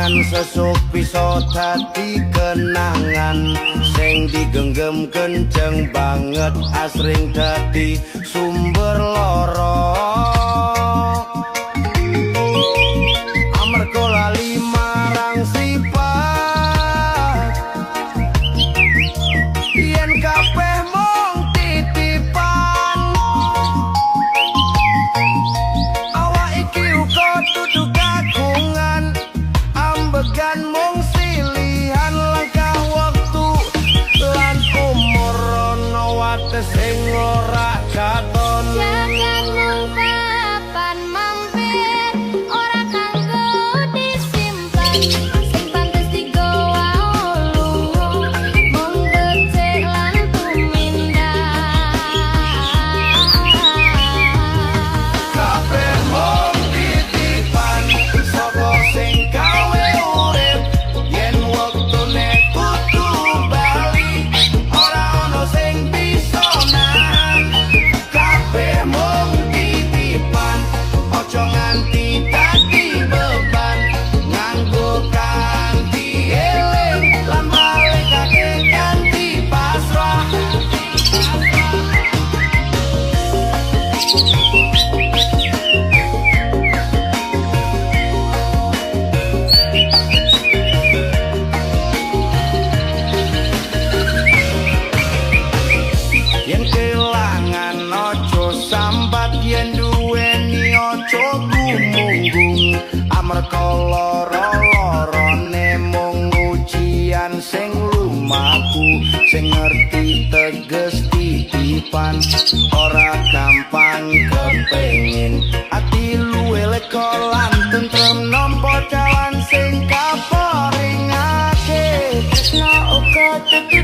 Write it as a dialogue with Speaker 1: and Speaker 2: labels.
Speaker 1: Kelangan sesuk bisa dadi kenangan sing digenggam kenceng banget asring dadi sumber loro. Amarga lali marang sifat yen kabeh mung titipan, awak iki uga dudu kagungan, ambegan mung silihan langkah wektu lan umur ana wates sing ora katon.
Speaker 2: Jagat mung papan mampir, ora kanggo disimpen. Sing pantes digawa lunga mung becik lan tumindak.
Speaker 1: Kabeh mung titipan saka sing gawe urip, yen wektune kudu bali ora ono sing bisa nahan. Kabeh mung titipan, aja nganti dadi beban, nganggo kanthi eling lan balekake kanthi pasrah. Yen kelangan aja sambat, yen duweni aja gumunggung, amarga lara-larane mung ujian sing lumaku, sing ngerti teges titipan ora gampang kepengin ati luwe lega lan tentrem nampa jalan sing kaparingake.
Speaker 2: Tresno uga dudu